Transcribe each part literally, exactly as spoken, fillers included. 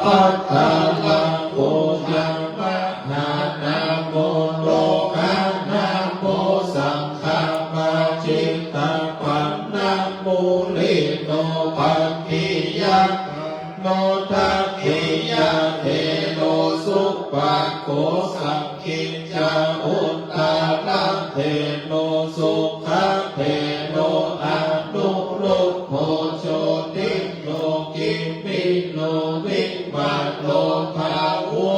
Patthalābho ca mahānāmo, lokānaṃ namo saṅghamā. Jitapaṇṇaṃ muninā, pattidāno dakkhiyathero, sopāgo saṅghe ca uttarathero, sukhāthero anuruddho, jotilo gimino vimāno, bāhubhāvo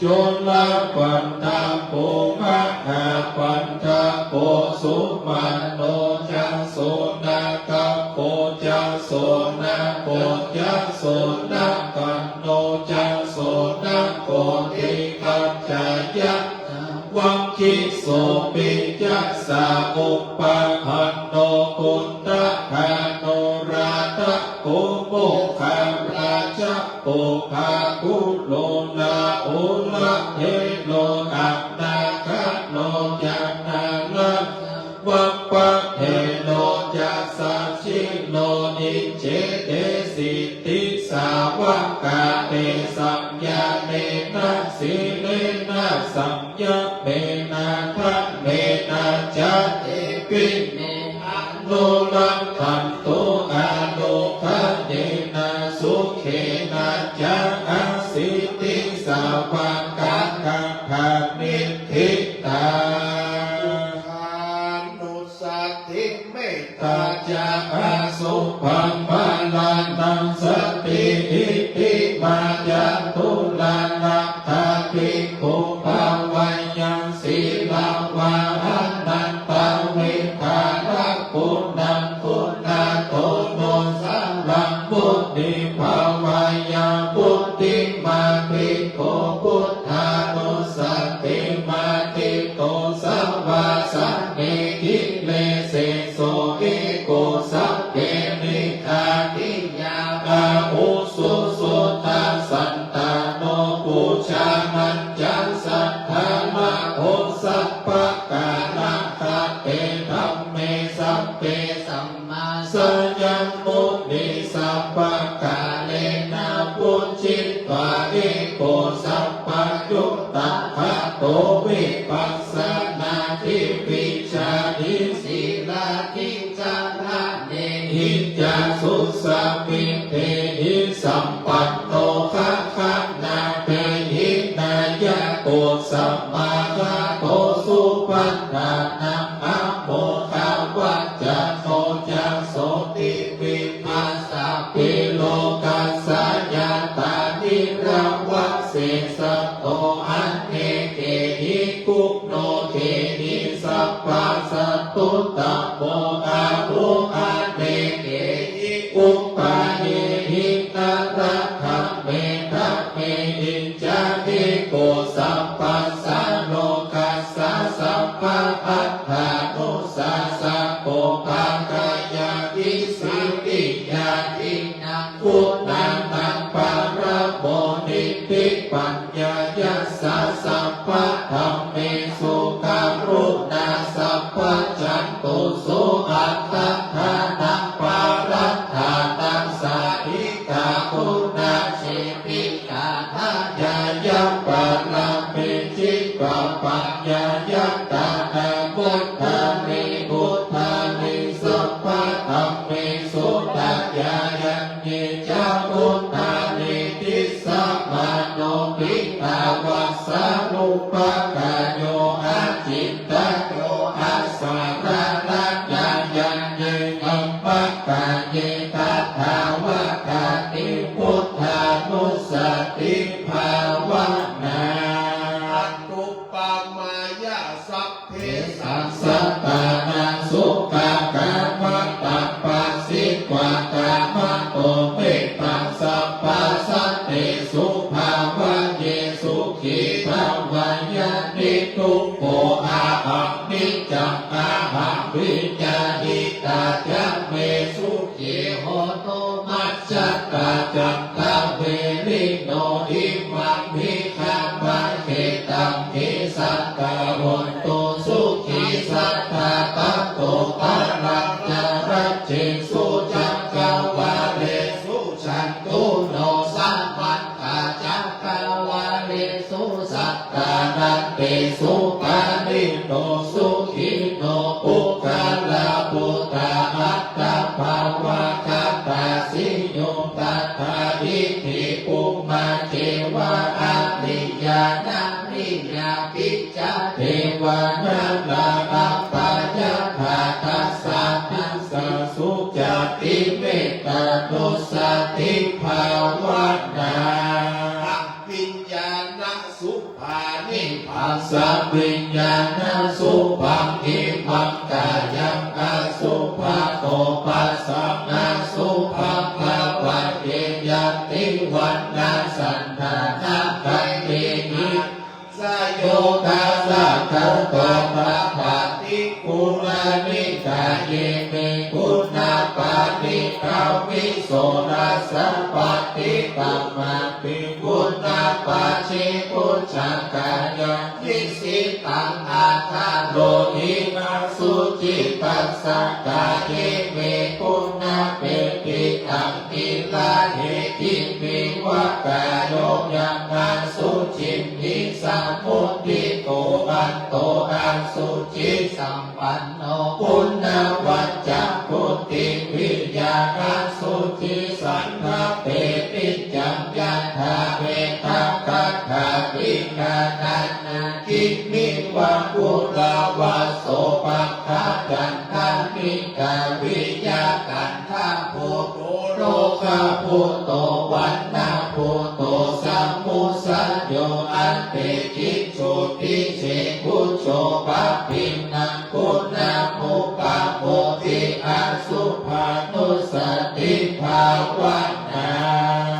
jolapaddako, mahāpaddako sumano ca, sonāgako ca sonāgo ca, sonāgaṇṇo ca sonāgo, dīghajayasā vagghiso piya, sā upapanno kuttakaṇṇo, rāja ko moggaraja ko, bāhubho rāhulā thero, anāgaṇo ca nārāja vappathero ca, sacchino icchete siddhisāvakā, tesaṃ ñāṇena sīlena sañ ñamena dhammena ca, tepi me anurakkhantu, ārogyena sukhena ca. Asiddhisāvakā, kathāmitthitānussati, mettā ca asubhaṃ balaṃ sati, iddhimā catulā laddhā bhikkhū, bhāvayaṃ sīlavā anantavidhānaṃ guṇaṃ, guṇato nusaraṃ muni, bhāvayaṃ buddhimā bhikkhū, buddhānussatimatthito, savāsanehi desesu, eko sabbehi ādiya, āvuso suddhasan tāno, pūjānañca saddhāraho, sabbakārakkhate dhamme sabbe, sammāsayam muni, sabbakārena vuccitvā, eko sabbayuttagato, vipassanādī vijānī, sīlādī caraṇehi ca, susamādhihi sampanno, gaganābhiññāṇago, samādhuto supaṇṇānaṃ, amoghavaccano ca, sotthi vipassāpi lokassa ñātā, nirvāsesato anekehi, guṇokehi sabbasatthutamo, āhu anekehi upāyehi, narakamedha mehi ca, eko sabbassa lokassa, sabbapatthanussasako, bhāgāya vīsati ñātīnaṃ, guṇānaṃ paramoniṭṭhi, paññāya ca sabbadhammesu, karuṇā sabbajantūsu, atthādānaṃ parittānaṃ, sahitā guṇāce tikā, ñāṇapāramī khippapaññā, ñāṇānamuttariṃ uttariṃ, sabbadhammesu dayāyannī ca, uttariṃ disā māno, khiḍḍāvassa rūpakāyo, aci ttayo asaramāraññeyye, kammaṃ kāye tathāgatagati, buddhānussatibhāvanā. Ānupamāya sabbesaṃ sattānaṃ, sukhākaṃ mantaṃ pasitvā, kāmato mettaṃ sabbasattesu, bhāvaye sukhī bhāvaye niddukkho. Ahaṃ niccaṃ ahaṃ viññāhi, tā ca me sukhī hontu, majjhattā ca dvāraṃ, verino imaṃ bhikkhāmaṃ, khetaṃ desattā hontu sukhī sattā. Tato ārakkhaṃ rājesu cakkavāḷesu, cātulāhā te supāṇino sukhino puggalā, buddhā aṭṭhambāvagatā siyūṃ tathā iti bhummā devā ariyā nariyā picca devā nārā appajaghā dasā disā sucati mettā nusati bhāvanā. Abhiññāṇa supāni bhaṃ sabhiññāṇa supāni bhaṃ, kāyaṃ asubhato passaṃ asubhaṃ bhāvaye, yadi vaṇṇassaṇṭhānaṃ kaññehi sayo dassaṭṭhato pabhāti guṇanītā, ye me guṇapāṇino visorasapāti tamā pi guṇapāṇibhujagā, yaṃ nissinnaṃ āgarohi asucitassa kāye me guṇapetiṭṭhaṃ nirāheti, me va kāyo yaṃ asuciṃ nisammuṭṭhito anto asuci sam panno guṇavaccagutti viyā asucisaṅkhate niccaṃ yathāveda kaṭṭhambighānanāgimiva kuṭavāso paṭṭhācandamikaviyā kaṇ ṭhambuddho lokabhūto vaṇṇabhūto samusayo atteji jotise kujjo pabbiṇhaṃ guṇapūpabodhi asubhanussati bhāvanā.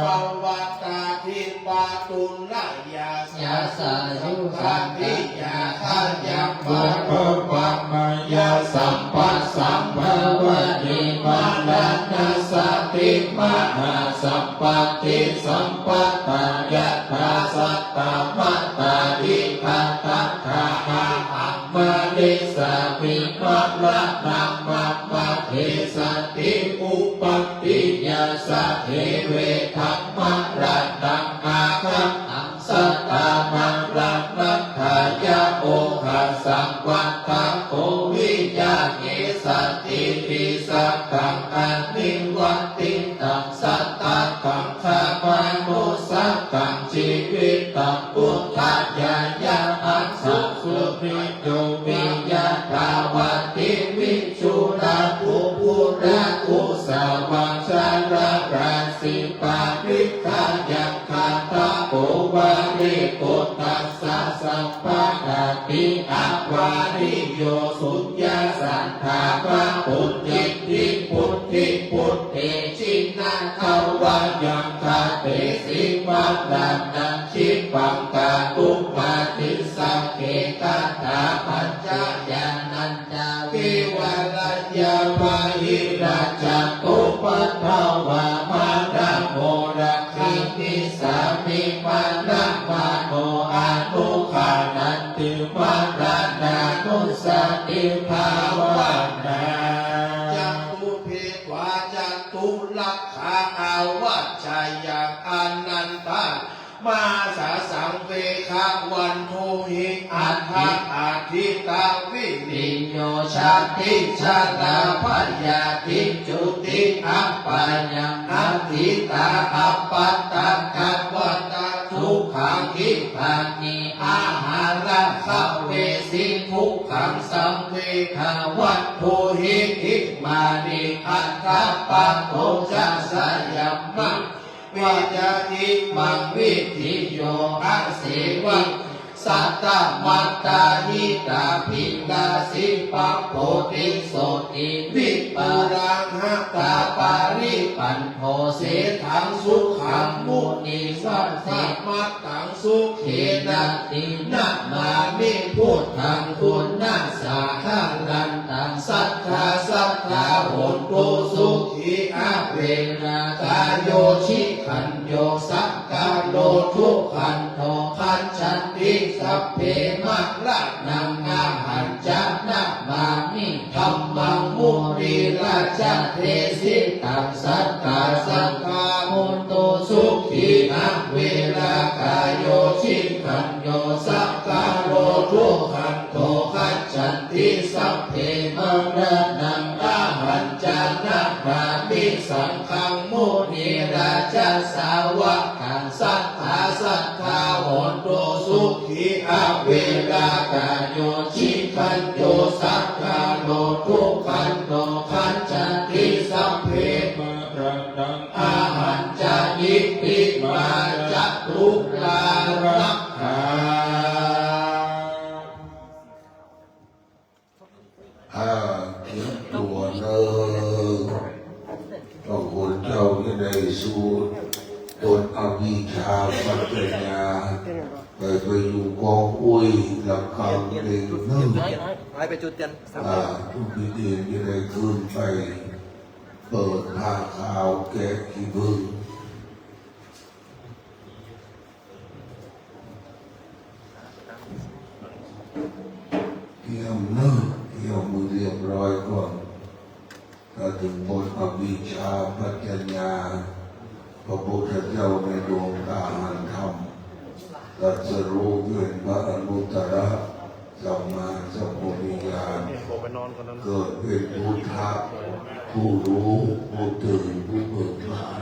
Pavattādhipatula yassa yasayugaṭṭhiyā khayyaṃ pāpūpamayā sampasambhavaye maraṇassāti mahāsampattisampatā yathā sattamattā itthatthā ahaṃ marissāmi maraṇaṃ mama esati upaṭṭhiyā sadevetaṃ maraṇaṃ akantaṃ sattā maraṇatthāya oghasambhatato viya esati tisaṅghaṃ anivattiṃ taṃ sattakaṅkhamanussakaṃ jīvitaṃ buddhāya yahaṃ sasuriyo viya dāvatthi vichūlakukkurakusavaṅshararājī parittayaṃ gandhabbo vare kuṭṭhassa sabbadāpi apāriyo suññassa dhammapuññiddhi buddhi buddhe jinakawayaṃ katesi maraṇaṃ khippaṃ kātumatthissa ke kathā pañca ñāṇañca vivarayā bhahirajjhattupaddavā maṇamorakkhamissāmi maṇamāno anugaṇhanti maraṇānussati bhāvanā. Catūbhetvā catūlakkhā avajjayā anantamāsā saṃvegavanto hi aṭṭha aṭṭhitā viriyo jāti jarā byādhi juti apāyaṃ atītā appattaṃ navaṃ sukhaṃ idāni ahārappavesi dukhaṃ saṃvegavanto hi imāni aṭṭha paṭo ca sayamaṃ viya imaṃ vidhi yo asevaṃ sattamattā hitābhilasī pamodesoti vipulāhakā paripan to sejjaṃ sukhaṃ munivasaṃ sattamattaṃ sukhena dinamāmi buddhaṃ guṇasāgarantaṃ satthā satthā hontu sukhī averā kāyo jigañño saṅgaro duggando gacchanti sabbe maraṇaṃ ahañca namāmi dhammaṃ munirājadesitaṃ sattā saṅghā hontu sukhī averā kāyo jigañño saṅgaro Dukkanto gacchanti sabbe maraṇaṃ ahañca nadāmi saṅghaṃ munirājasāvakaṃ satthā satthā hontu sukhī averā kāyo jikañño sakkāro dukkanto gacchanti sabbe maraṇaṃ ahañca iti mā caturā rakkha. ອ່າ ກຽມຕົວເນີ ພະຄຸນເຈົ້າຈະໄດ້ສູດບົດອະວິຊຊາປັດຈະຍາ ໄປ ໄປຢູ່ກອງອຸ້ຍລະກຳເລັງໜຶ່ງ ໄປ ໄປຈຸດຕຽນ ອ່າ ຜູ້ພິທີຈະໄດ້ຂຶ້ນໄປເປີດຜ້າຂາວແກະຂີ້ຜຶ້ງ. ກຽມເນີ ກຽມມືຮຽບຮ້ອຍກ່ອນ ຖ້າເຖິງບົດອະວິຊຊາປັດຈະຍາ ພະພຸດທະເຈົ້າໃນດວງຕາຫັນທຳ ຕັດສະຮູ້ເປັນພະອະນຸດຕະລະສຳມາສຳໂພທິຍານ ເກີດເປັນພຸດທະ ຜູ້ຮູ້ ຜູ້ຕື່ນ ຜູ້ເບີກບານ.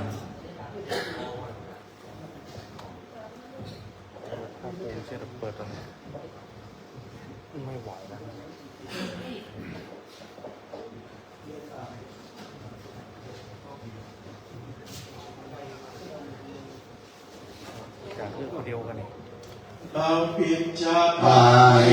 ການເລືອກຄົນດຽວກັນນີ້ Taṃ piññātā ປາເຫ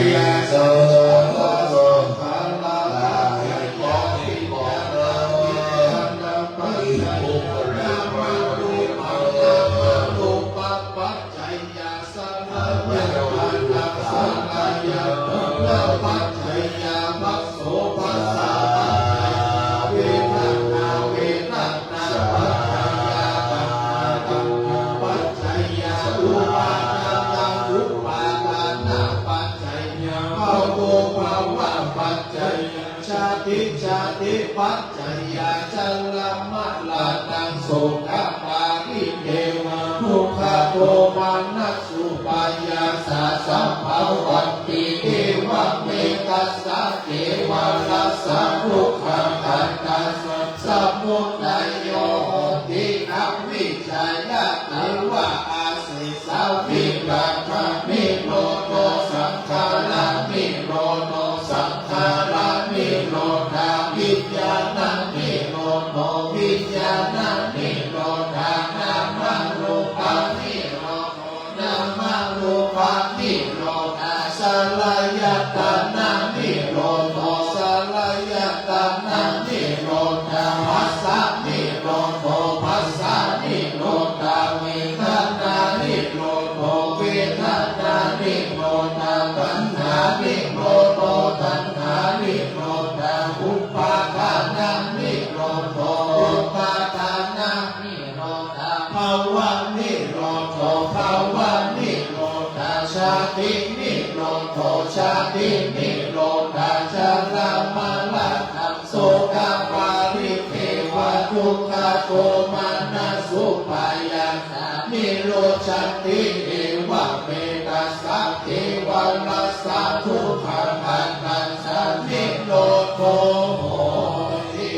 Jātijātipaccayā jarāmaraṇaṃ sokaparidevadukkhadoma- -supāyāsā sabbhavantu. Evametassa kevalassa dukkhakkhandhassa samudayo hoti. Avijjāya tveva asesavirāganirodho saṅkhāranirodho saṅkhāranirodhā viññāṇanirodho viññāṇanirodhā nāmarūpanirodho nāmarūpanirodhā salayatananirodho salayatananirodhā phassanirodho phassanirodhā vedanānirodho vedanānirodhā taṇhānirodho taṇhānirodhā uppādānanirodho uppādānani- -rodhā bhavanirodho bhavanirodhā jātinirodho jātinirodhā jarāmaraṇaṃ sokamaridevadukkhadomanassupāyāsā nirujjhanti. Evametassa kevalassa dukkhakkhandhassa nirodho hoti.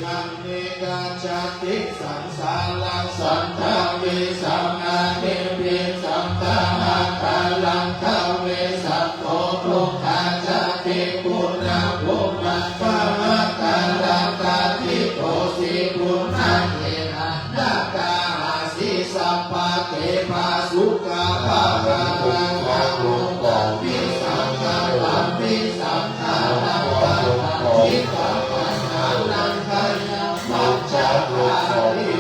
Khaṇikajātisaṃsāraṃ saṅkhavesaṃ anibbissaṃ tathāgatārakkhavesaṃ to dukkhajāti punapphunaṃ pahākāraṃ katiṭṭhosi punakkhettaṃ na kāhasi sabbate phāsukā pahārā karonta visaṅkhatampi saṅkhāraṃ paṭhañcittaṃ taṇhānaṃ khayaṃ pañcakārī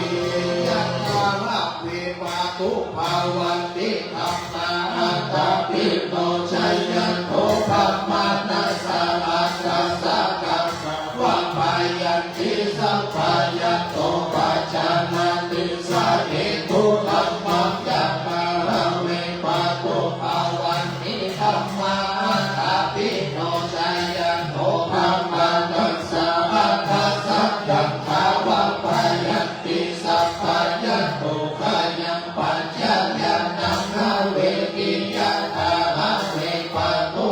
yathāhaṃ vippatto bhavanti dhammā ātāpino jayanto brahmānassa aṭṭhassa kaṃsā vappayanti sabbaya to pajānanti sahetuṃ dhammaṃ yathāhaṃ vippatto bhavanti dhammā ātāpino jayanto brahmānassa aṭṭhassa kaṃsā vappayanti sabbaya to khayaṃ pañcayānaṃ dvārehi yathāhaṃ vippatto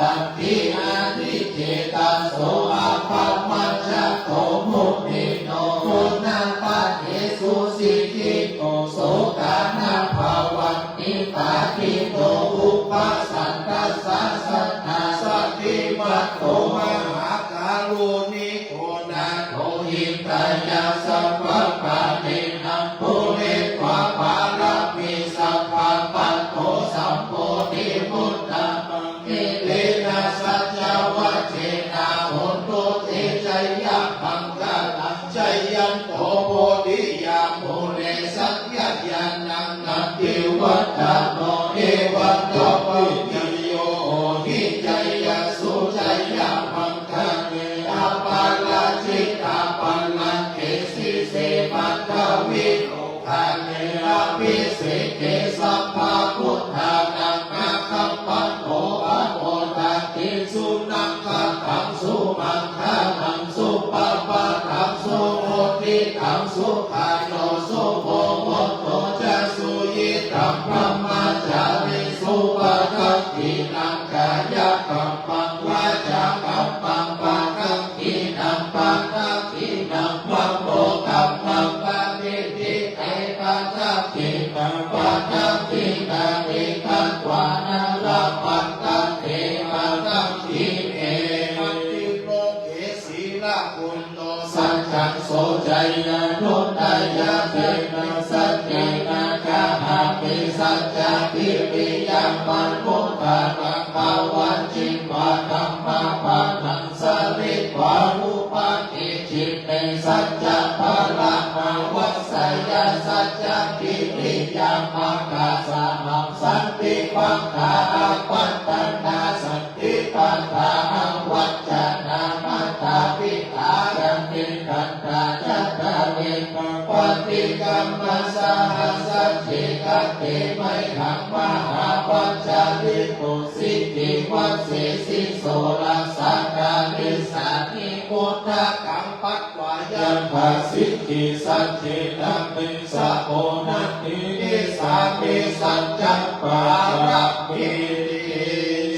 Atthi anicetāso abhammajjhato munindo, uṇṇapadesu sikhito sokā na bhavanti pāṇino. Uppasantassa saddhā satimatto mahākāruṇiko nātho, hitāya sabbapāṇinaṃ pūretvā pāramī sabbā patto sambodhimuttamaṃ. Etena saccavajjena hotu te jayamaṅgalaṃ. Jayanto bodhiyā mūle sakyānaṃ nandivaḍḍhano, evaṃ tvaṃ vijayo hohi jayassu jayamaṅgale, aparājitapallaṅke sīse paṭhavipokkhare, abhiseke sabbabuddhānaṃ aggappatto pamodati. Sunakkhattaṃ sumaṅgalaṃ supabhātaṃ suhuṭṭhitaṃ, sukhaṇo sumuhutto ca suyiṭṭhaṃ brahmacārisu. Padakkhiṇaṃ kāyakammaṃ vācākammaṃ padakkhiṇaṃ, padakkhiṇaṃ manokammaṃ paṇidhī te padakkhiṇā. Padakkhiṇāni katvāna labhantatthe padakkhiṇe. Atthi loke sīlaguṇ no saccaṃ soceyyanuddayā, tena saccena kāhati saccakiriyamanuttaraṃ. Avaññī vā dhammabalaṃ saritvā upake jine, saccabalaṃ āvareyya saccakiriyamakāsahaṃ. Santi pakkhā apattanā santi pādā avañcanā, mātā pitā ca nikkhantā ca dāriṇā paṭikkama. Saha sacce kate mayhaṃ mahāpajjalito, sikhī vajjesi soḷasa karīsāni, modakaṃ patvā yathā sikhī saccena me sako natthi, esā me saccapāramīti.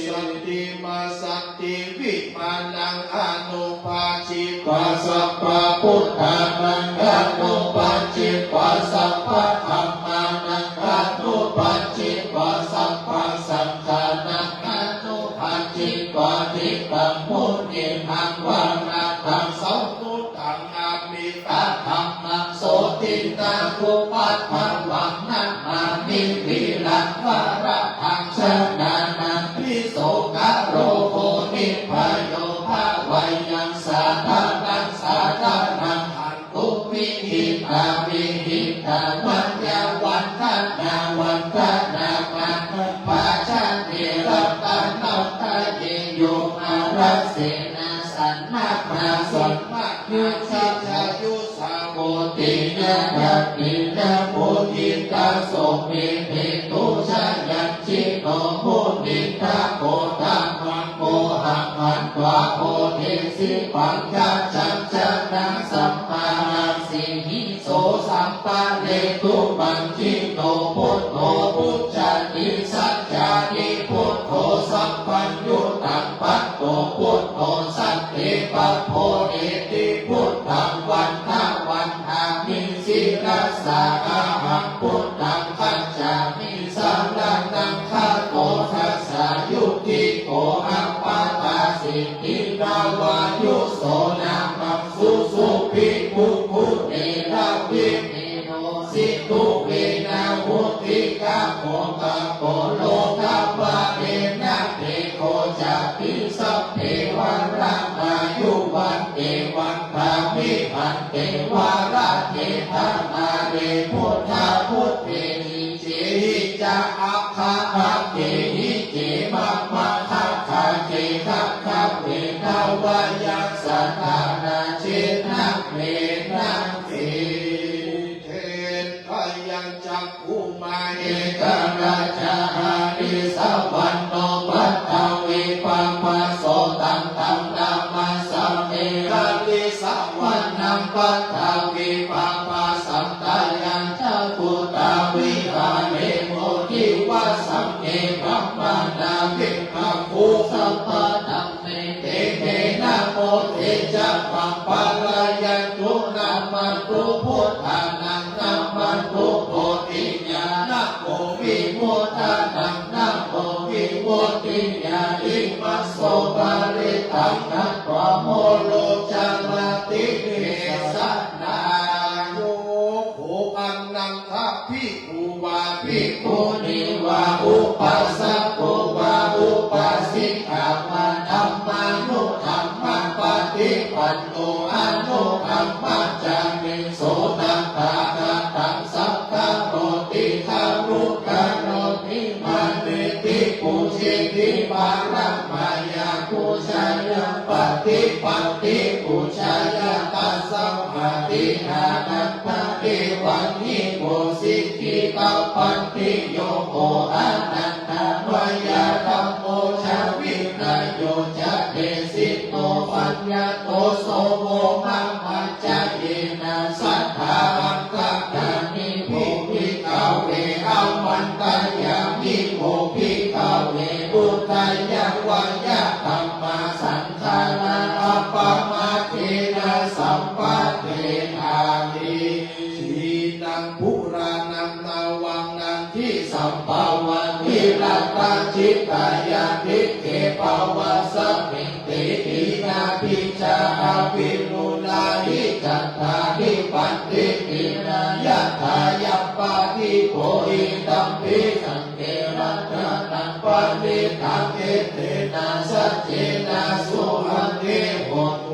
Santimā santi vimānaṃ anupajjhitvā sabbabuddhānaṃ, anupajjhitvā sabbadhammānaṃ, anupajjhitvā sabbasaṅghānaṃ, anupajjhitvā ṭhitaṃ munivaṇṇaṃ, sāvudhantaṃ amitabhaṃ, taṃ sotthinnamupaddavaṃ namāmi viraṃ varadaṃ. Janānāmpi sokaro munibhayo ca, bhayassaṃ tāṇaṃ saṭhānaṃ, hantuṃ vihitāhi vihitāmaṅgalaṃ. Vandanaṃ vandamānena bhāsane ratanattaye, yo mārasenā sammaṃ sammadakkhāmi, tejasā yujagacchāyuṃ, sā buddhā yā dakkhiṇā mūjitā so me, pheṭo jayaṃ jino munindo, modamāno ahaṃ hantvā bodhesi pañcañcanaṃ samārassihi. So saṃvaritupaññino buddho, pucchati saccāni buddho, sabbaññutaṃ panno buddho, santi pubbe ti buddhaṃ, vandavandāmi sirasā ahaṃ, buddhaṃ gacchāmi saraṇaṃ gato. Dasayuttiko āpatasiddhi navāyuso nāmaṃ, susubhi kukkure ravime rositu venamutti gabbho, gabbho lokapālena te kocāpi, sabbe varamayu vante vandāmi bhante, varade dhamma re buddha buddhe icehi ca aggaaggehi ce mahāgabbhagge, gabbhave dvāya saṭhā rājena veṇhasi. Tena jaṃ bhummā ekarājā harissavaṇṇo paṭhavippabhāso, taṃ taṃ namassāmi harissavaṇṇaṃ paṭhavippabhāsaṃ, tayajja guttā viharemu divasamiṃ brahmāṇabhibhāgu. sabbadhamme, te te namo te ca maṃ pālayantu. Namatthu buddhānaṃ, namatthu bodhiyā, namo vimuttānaṃ, namo vimuttiyā. Imaṃ so parittaṃ katvā moro carati desanāya. Yo kho anantā bhikkhu vā bhikkhunī vā upāsako vā upāsikā vā dhammānudhammapaṭipanno anugamma cāreso tathāgataṃ sakkaroti garukaroti maneti pūjeti pāramāya pūjāya paṭipattipūjāya tasmāti anantā evaṃ hi vo sikkhitabbanti. Yo kho anantā mayā dhammo ca vinayo ca desinō paññato so vo mama ca yena sadā aṅgadāni vo bhikkhave āmantayāmi vo bhikkhave udayavvayadhammā saṅkhārā appamādena sampādennāti. Khīṇaṃ purāṇaṃ navaṃ nandhi sambhavaṃ virattacittāyatike bhavasmiṃ te khīṇabījā aviruḷhā hi cattāri paṭikkhiṇā yathāyampadīpo idampi saṅghe ratanaṃ paṇītaṃ etena saccena suvatthi hotu.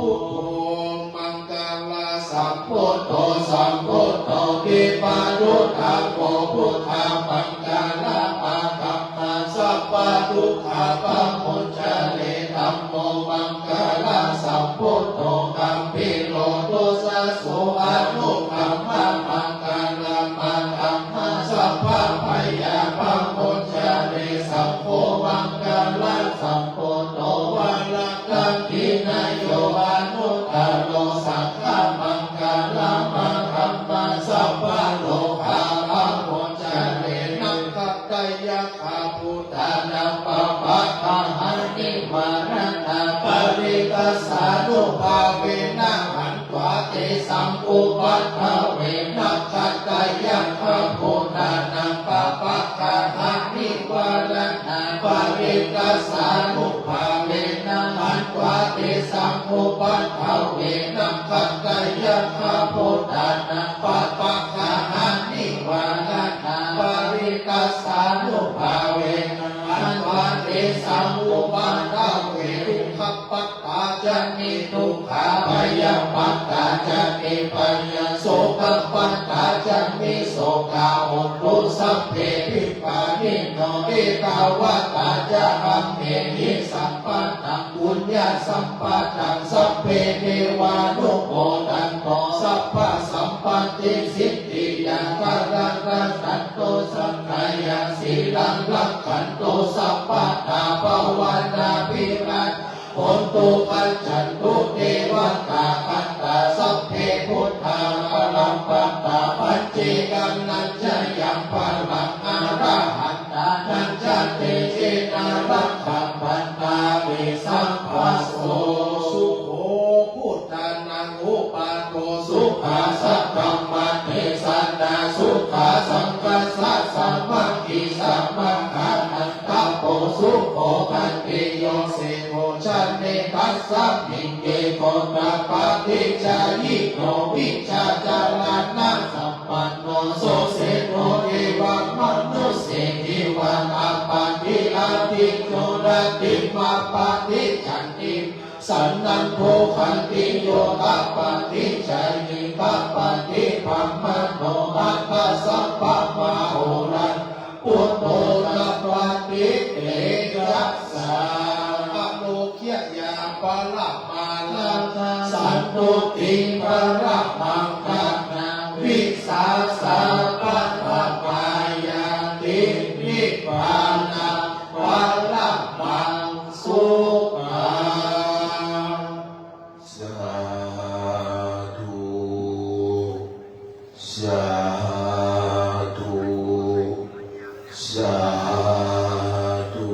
Buddho maṅgalasambuddho sambuddho vippanuttamo buddhamaṅ galamagamma sabbadukkhā pamuñcare dhammo maṅgalasambuddho gambhīro dusasū anukammaṇamaṅgalamadhamma sabbabhayā pamuñcare saṅgho maṅgalasambuddho varadakkhiṇeyyo anuttaro saṅghamaṅgalamadhamma sabbarogā pamuñcare. Nakkhattayakkhabhūtānaṃ pāpaggahanivāraṇā parittassānubhāvena hantvā tesaṃ upaddave. Nakkhattayakkhabhūtānaṃ pāpaggahanivāraṇā parittassānubhāvena hantvā tesaṃ upaddave. Nakkhattayakkhabhūtānaṃ pāpaggahanivāraṇā parittassānubhāvena hantvā tesaṃ upaddave. Dukkhappattā ca niddukkhā bhayappattā ca nibbhayā sokappattā ca nissokā hontu sabbepi pāṇino. Ettāvatā ca amhehi sambhataṃ puññasampadaṃ sabbe devānumodantu sabbasampattisiddhiyā. Dānaṃ dadantu saddhāya sīlaṃ rakkhantu sabbadā bhāvanābhiratā hontu gacchantu devatāgatā. Sabbe buddhā balappattā paccekānañca yaṃ balaṃ arahantānañca tejena rakkhaṃ bandhāmi sabbaso. Sukho buddhānaṃ uppādo sukhā saddhammadesanā sukhā saṅghassa sāmaggī sammā gānaṃ tapo sukho khanti yo seṭṭho janetasmiṃ ye gottapaṭicchājino vijjācaraṇasampanno so seṭṭho devamanusseshiva tapati ādicco rattimāpati candimā sannaddho khanti yo tapati jhāyī tapati brāhmaṇo atha sabbamahorattaṃ buddho tapati tejasā. Ārogyā paramaṃ lābhaṃ santuṭṭhiṃ paramaṃ dhanaṃ vissāsaṃ paṭhamāyati nibbānaṃ paramaṃ sukhaṃ. Sādhu, sādhu, sādhu.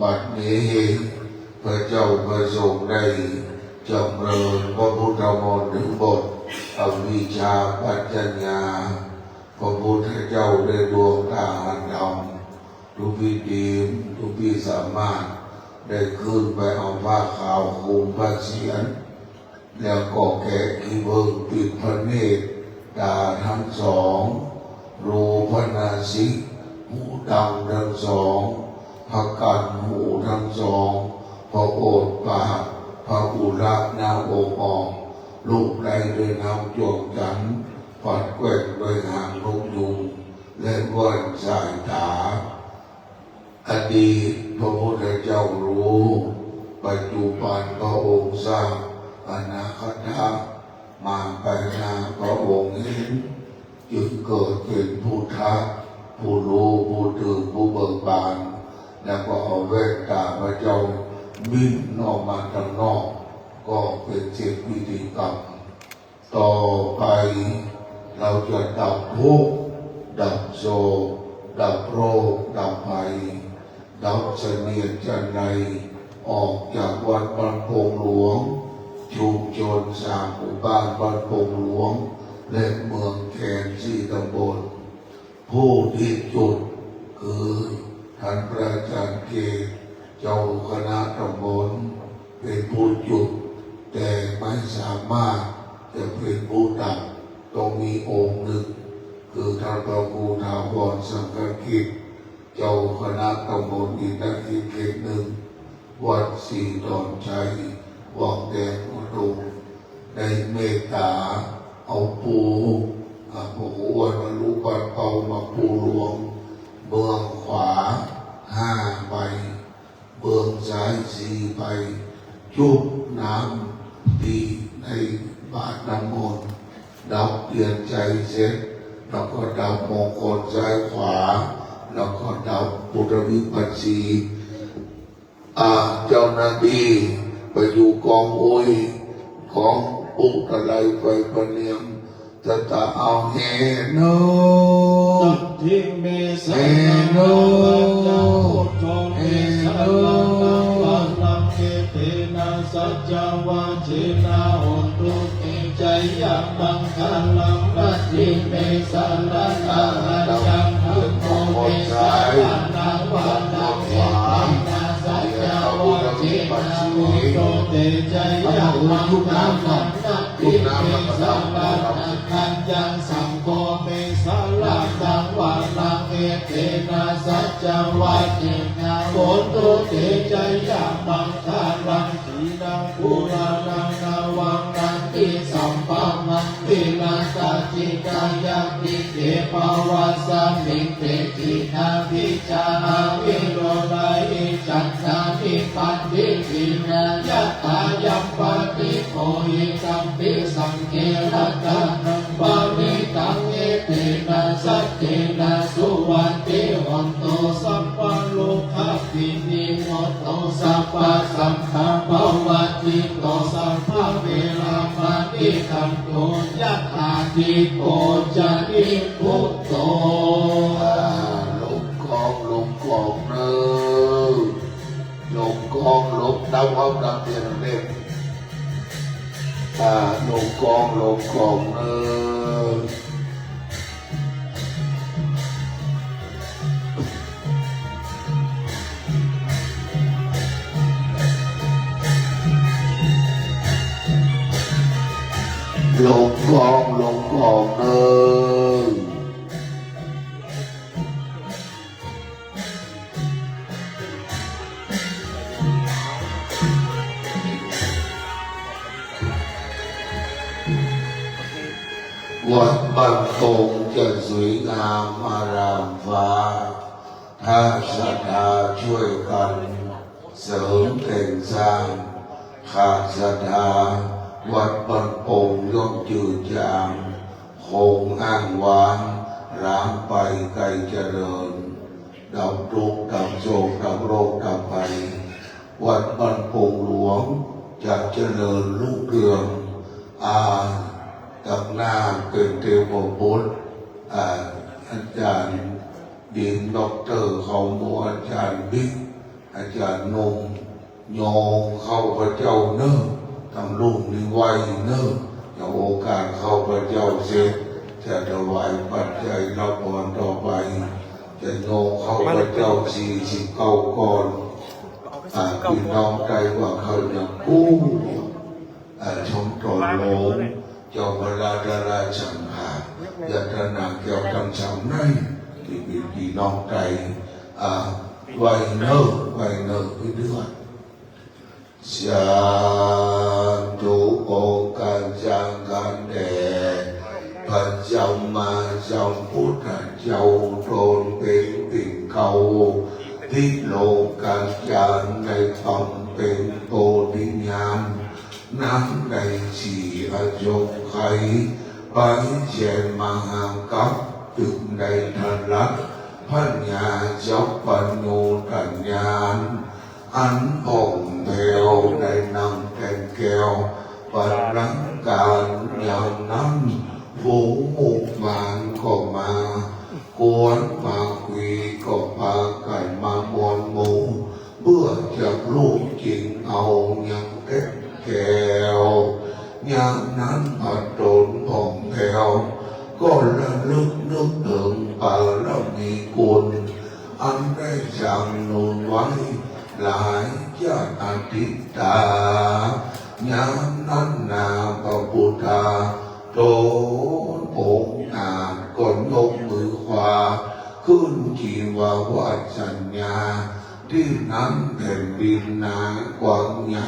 บัดนี้พระเจ้าพระสงฆ์ได้จำเริญพระพุทธมนต์ทั้งหมด อวิชชาปัจจญา พระพุทธเจ้าได้ดวงตาอันดำ ทุกพิธีทุกพิสามารถ ได้ขึ้นไปเอาผ้าขาวคลุมพระเศียร แล้วก็แกะขี้ผึ้งปิดพระเนตร ตาทั้งสอง รูพนาสิก หูดังทั้งสอง พระกันหูทั้งสอง พระโอษฐ์ปาก พระอุระหน้าอกออก ลูบไล้ด้วยน้ำจวงจันทร์ ปัดแกว่งด้วยหางนกยูง และแว่นสายตา อดีตพระพุทธเจ้ารู้ ปัจจุบันพระองค์ทราบ อนาคตมาไปหน้าพระองค์เห็น จึงเกิดเป็นพุทธะ ผู้รู้ ผู้ตื่น ผู้เบิกบาน แล้วก็เอาแว่นตาพระเจ้าบินออกมาข้างนอก ก็เป็นเสร็จพิธีกรรม ต่อไปเราจะดับทุกข์ ดับโศก ดับโรค ดับภัย ดับเสนียดจัญไร ออกจากวัดบ้านโป่งหลวง ชุมชนสามหมู่บ้านบ้านโป่งหลวง และเมืองแคนสี่ตำบล ผู้ที่จุดคือท่านพระอาจารย์เกศ เจ้าคณะตำบล เป็นผู้จุด แต่ไม่สามารถจะเป็นผู้ดับ ต้องมีองค์หนึ่ง คือท่านพระครูถาวรสังฆกิจ เจ้าคณะตำบลอินทกิจเขตหนึ่ง วัดศรีดอนชัย วังแดงอุดม ได้เมตตาเอาปู อ่า พระครูอ้วน วรุปันเปา มาปูหลวง เบื้องขวาห้าใบ เบื้องซ้ายสี่ใบ จุ่มน้ำที่ในบาตรน้ำมนต์ ดับเทียนชัยเสร็จ แล้วก็ดับมงคลซ้ายขวา แล้วก็ดับพุทธวิปัสสี อ่า เจ้าหน้าที่ไปอยู่กองอุย กองอุตไลไฟประเนียม จะตะเอาแห่เนอะ Natthi me แห่เนอะ saraṇaṃ aññaṃ, buddho me แห่เนอะ saraṇaṃ varaṃ, etena saccavajjena hotu te jayamaṅgalaṃ. Natthi me saraṇaṃ aññaṃ, dhammo me saraṇaṃ varaṃ, etena saccavajjena hotu te jayamaṅgalaṃ. Natthi me saraṇaṃ aññaṃ, saṅgho me saraṇaṃ varaṃ, etena saccavajjena hotu te jayamaṅgalaṃ. Khīṇaṃ purāṇaṃ navaṃ natthi sambhavaṃ, virattacittāyatike bhavasmiṃ, te jināni ca avirūḷhichandā, nibbanti dhīrā yathāyampadīpo, idampi saṅghe ratanaṃ paṇītaṃ, etena saccena suvatthi hotu, sabbarogavinimutto, sabbasantāpavajjito, sabbaveramatikkanto, yathā dīpo ca nibbutto. อ่า ลงกอง ลงกองเนอะ ลงกอง ลง เดาเอา เดาเปลี่ยนเลข อ่า ลงกอง ลงกองเนอะ ลงกอง ลงกองเนอะ วัดบ้านโป่งจะสวยงามอารามฟ้า ถ้าศรัทธาช่วยกันเสริมแต่งสร้าง ขาดศรัทธา วัดบ้านโป่งย่อมจืดจาง คงอ้างว้าง ร้างไปไกลเจริญ ดับทุกข์ ดับโศก ดับโรค ดับภัย วัดบ้านโป่งหลวงจะเจริญรุ่งเรือง อ่า ตักหน้าเป็นเทวบุตร อ่า อาจารย์ดิน ด็อกเตอร์ เขาหมู่ อาจารย์บิ๊ก อาจารย์หนุ่ม โยมข้าพเจ้าเนอะ ทางลูกนี่ไหว้เนอะ จะโอกาสข้าพเจ้าเสร็จ จะถวายปัจจัยรับพรต่อไป จะโยมข้าพเจ้าสี่สิบเก้าก่อน อ่า พี่น้องไทยว่าเขาจะกู้ อ่า ชมตอนลง เจ้าพระราชราชันหา ยาตนาแก้วทั้งสามใน ที่เป็นพี่น้องไทย อ่า ไหว้เนอะ ไหว้เนอะ พี่เดือน สาธุ โอกาสจังกันแด่ พระสัมมาสัมพุทธเจ้าตนเป็นปิ่นเกล้า ที่โลกัญจารย์ได้บำเพ็ญโพธิญาณ นั้นในสี่อสงไขย ไปแสนมหากัป จึงได้ทรัพย์ พญาสัพพัญญูตญาณ อันผ่องแผ้วได้นำแต่งแก้ว ประดังการ ยามนั้น ฝูงหมู่มารก็มา กวนมาคุยก็พากันมามวลหมู่ เพื่อจะลูบจิงเอายังแก้ว ยามนั้นพระตนผ่องแผ้ว ก็ระลึกนึกถึงบารมีคุณ อันได้สร้างหนุนไว้ หลายชาติติดตาม ยามนั้นนาพระพุทธา ตนองค์อาจก็ยกมือขวา ขึ้นจีวาวัสสัญญา ที่นั้นแผ่นดินหนากว้างใหญ่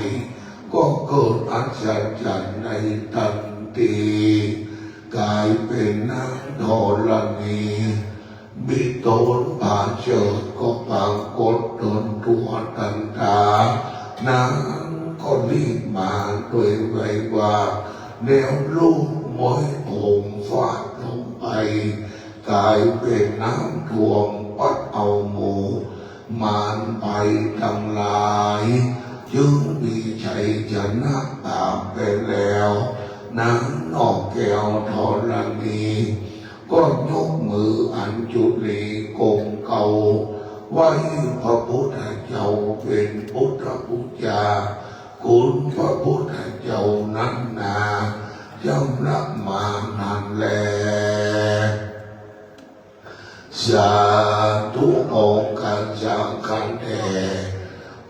ก็เกิดอัศจรรย์ในทันที กลายเป็นนางธรณี มีตนผาเจิดก็ปรากฏตนทั่วทันตา นางก็รีบมาโดยไวว่า แล้วลูบม้วยผมฟาดลงไป กลายเป็นน้ำท่วมพัดเอาหมู่มารภัยทั้งหลาย จึงมีชัยชนะตามไปแล้ว นางนอกแก้วธรณี ก็ยกมืออัญชุลีก้มเกราบไหว้พระพุทธเจ้าเป็นพุทธบูชา คุณพระพุทธเจ้านั้นนา ย่อมละมานั้นแล สาธุ โอกาสจังกันแด่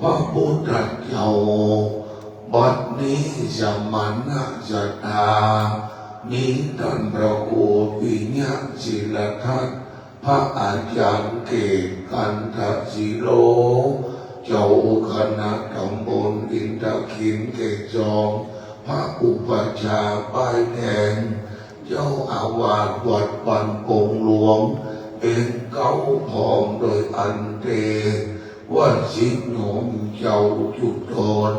พระพุทธเจ้า บัดนี้สมณะศรัทธา มีท่านพระครูปิยะศิลทัศน์ พระอาจารย์เกต กันทศิโล เจ้าคณะตำบลอินทขิลเขตสอง พระอุปัชฌาย์ป้ายแดง เจ้าอาวาสวัดบ้านโป่งหลวง เป็นเก๊าพร้อมโดยอันเต วสิโนมเจ้าจุฑน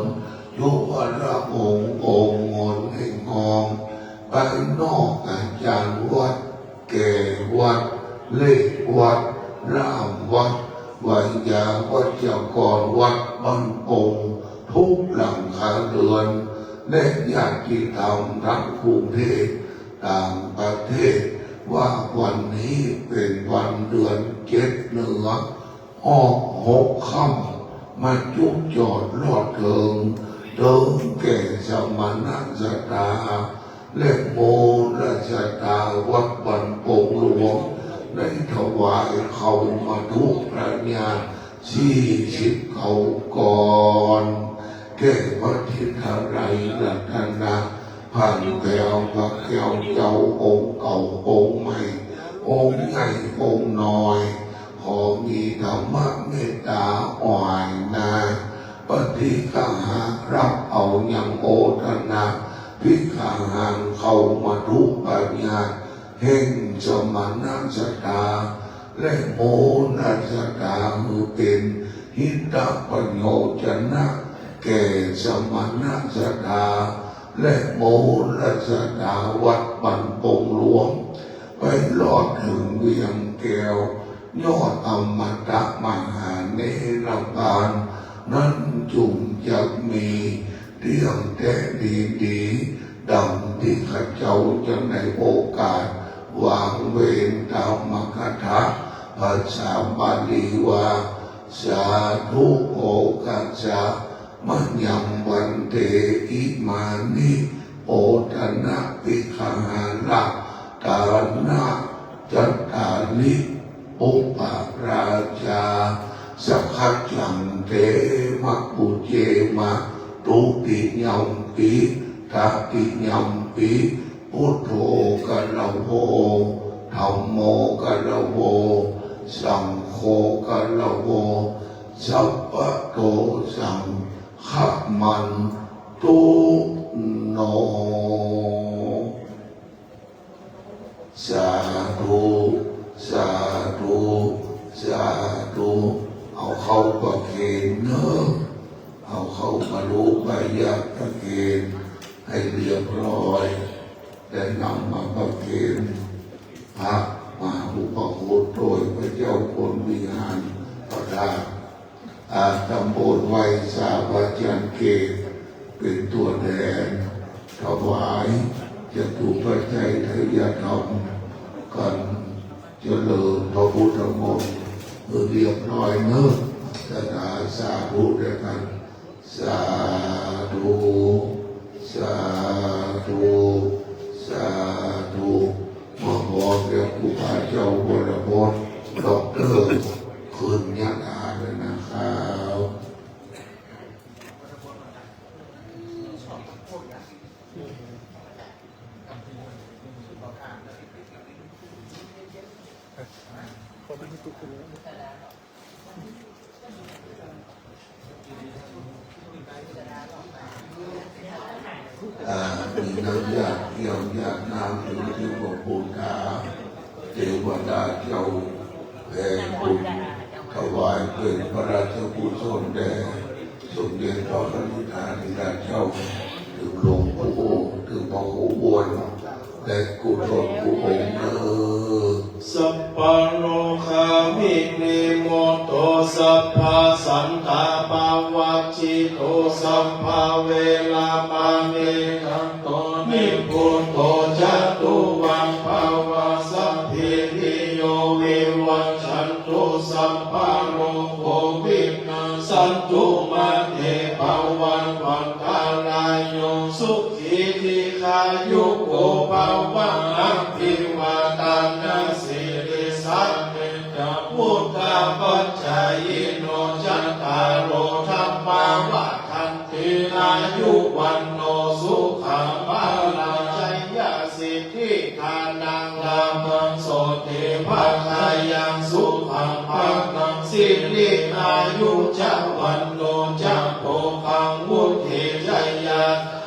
ยุวราชองค์ องค์เงินแห่งห้อง ภายนอกอาจารย์วัด แก่วัด เลขวัด ล่ามวัด ไวยาวัจกรวัดบ้านโป่ง ทุกหลังคาเรือน และญาติธรรมทั้งกรุงเทพ ต่างประเทศ ว่าวันนี้เป็นวันเดือนเจ็ดเหนือ ออกหกค่ำ มาจุจอดรอดเถิง เถิงแก่สมณะศรัทธา และโมณศรัทธาวัดบ้านโป่งหลวง ได้ถวายเขามาทุกพระญาณสี่สิบเก้าก้อน แก่พระทิตาลัยรัตนะ ผ่านแก้วพระแก้วเจ้าองค์เก่าองค์ใหม่ องค์ใหญ่องค์น้อย ขอมีธรรมเมตตาอ่อยนา ปฏิกหารับเอายังโอทนา ภิกขาหังเขามาทุกพระญาณ แห่งสมณศรัทธา และโมณศรัทธา คือเป็นหิตประโยชนะ แก่สมณศรัทธา และโมณศรัทธาวัดบ้านโป่งหลวง ไปรอดถึงเวียงแก้ว ยอดอมตะมหานิพพาน นั้นจุ่มจักมี เที่ยงแท้ดีดี ดังที่ข้าเจ้าจะในโอกาส วางเวรตามมกถา ภาษาบาลีว่า Sādhu okāsa mayaṃ bhante imāni otanapikahāracattāni uparājā sakkaccaṃ te ma pūjema dutiyampi tatiyampi buddho garavo dhammo garavo saṅgho garavo sabbadosaṃ khamantu no. Sādhu, sādhu, sādhu. เอาเข้าประเคนเนอะ เอาเข้ามาลุกไปยะประเคนให้เรียบร้อย และนำมาประเคนพระมหาอุปคุตโดยพระเจ้าพรหมวิหารประทาน อา ทำบุญไหว้สาพระอาจารย์เกศเป็นตัวแทนถวายจตุปัจจัยทายธรรมกัน เจริญพระพุทธมนต์เพื่อเรียบร้อยเนอะ สาธุ สาธุด้วยกัน สาธุ สาธุ สาธุ เมื่อพร้อมแล้วครูบาเจ้าวรพจน์ ด็อกเตอร์ ขึ้นญาติอาเลยนะครับ อ่า มีน้ำหยาดเทียมหยาดน้ำ หรือที่หลวงปู่ถา เทวดาเจ้าแผ่บุญถวายเป็นพระราชกุศลแด่สมเด็จพระกนิษฐาธิราชเจ้า ถึงหลวงปู่ ถึงพระครูอ้วน และกุศลกุศลเนอ Sabbarogavinimutto sabbasantāpavajjito sabbaveramatikkanto nibbuto ca tuvaṃ bhava. Sabbītiyo vivajjantu sabbarogo vinassatu mā te bhavatvantarāyo sukhī dīghāyuko bhava. Abhivādanasīlissa niccaṃ vuḍḍhāpacāyino cattāro dhammā vaḍḍhanti āyu vaṇṇo sukhaṃ balaṃ. Jayasiddhi dhanaṃ lābhaṃ sotthi bhāgyaṃ sukhaṃ balaṃ siri āyu ca vaṇṇo ca bhogaṃ vuḍḍhī ca yasavā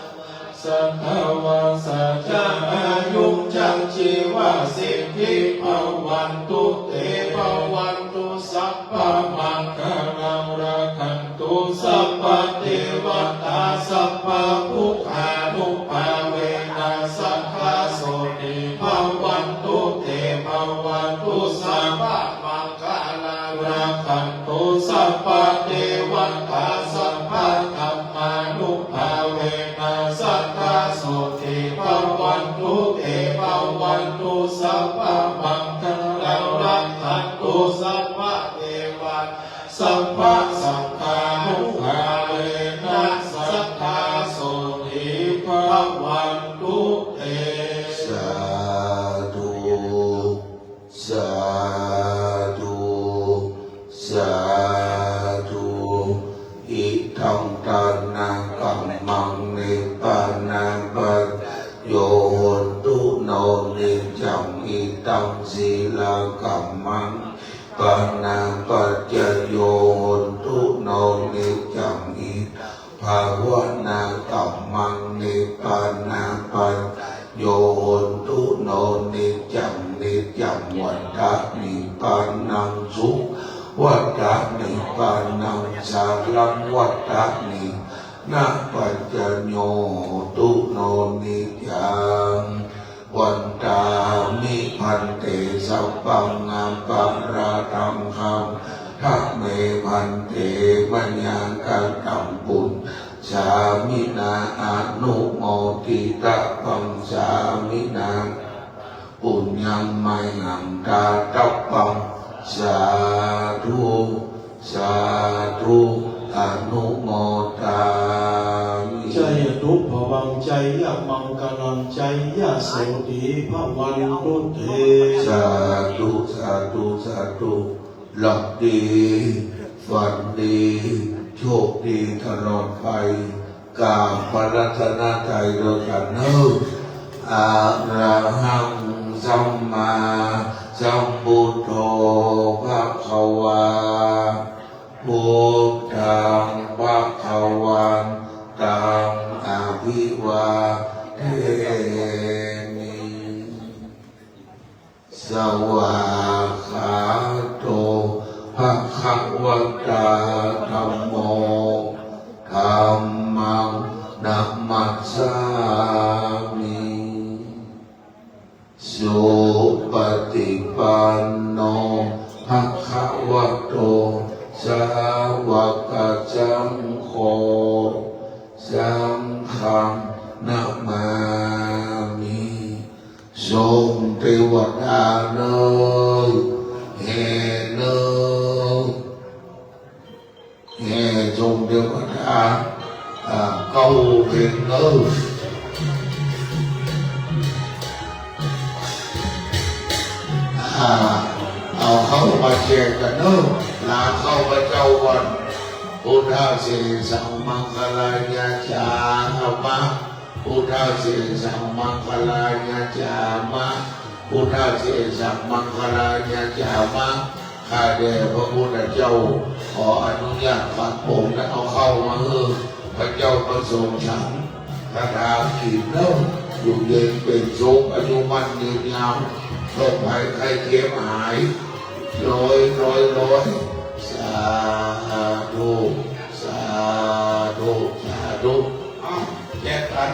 satavassā ca āyū ca jīvasiddhī bhavantu te. Bhavatu sabbamaṅgalaṃ rakkhantu sabbadevatā sabbabuddhānubhāvena sadā sotthī bhavantu te. Bhavatu sabbamaṅgalaṃ rakkhantu sabbadevatā sabbadhammānubhāvena sadā sotthī bhavantu te. Bhavatu sabbamaṅgalaṃ rakkhantu sabbadevatā sabbasaṅghānubhāvena sadā sotthī bhavantu te. Sādhu, sādhu, sādhu. Idaṃ dānakammaṃ nibbānapaccayo hotu no niccaṃ. Idaṃ sīlakammaṃ nibbānapaccayo hotu no niccaṃ. Idaṃ bhāvanākammaṃ nibbānapaccayo hotu no niccaṃ. Niccaṃ vata nibbānaṃ sukhaṃ vata nibbānaṃ saraṃ vata nibbānapaccayo hotu no niccaṃ. Vandāmi bhante sabbaṃ aparādhaṃ khamatha me bhante mayā kataṃ puññaṃ sāminā anumoditabbaṃ sāminā puññaṃ mayhaṃ dātabbaṃ. Sādhu, Sādhu anumodāmi. Jayatu bhavaṃ jayamaṅgalaṃ jayasotthī bhavantu te. Sādhu sādhu sādhu. หลับดี ฝันดี โชคดีตลอดไป กราบพระรัตนตรัยด้วยกันเนอะ Arahaṃ sammāsambuddho bhagavā, buddhaṃ bhagavantaṃ abhivādemi. Svākkhāto bhagavatā dhammo, dhammaṃ namassāmi. Supaṭipanno bhagavato sāvakasaṅgho, saṅghaṃ namāmi. ทรงเทวดาเนอ แห่เนอ แห่ทรงเทวดา อ่า เก้าเพ็งเนอ อ่า เอาเข้ามาแจกกันเนอ ลาเข้าพระเจ้าก่อน Buddhasesaṃ maṅgalāni yācāma, Buddhasesaṃ maṅgalāni yācāma, Buddhasesaṃ maṅgalāni yācāma. ข้าแต่พระพุทธเจ้า ขออนุญาตฝากผมและเอาเข้ามาเออ พระเจ้าประสงค์ฉัน คาถากินเนอ อยู่เย็นเป็นสุข อายุมั่นยืนยาว โรคภัยไข้เจ็บหาย ร้อย ร้อย ร้อย สาธุ สาธุ สาธุ อ้าว แจกกัน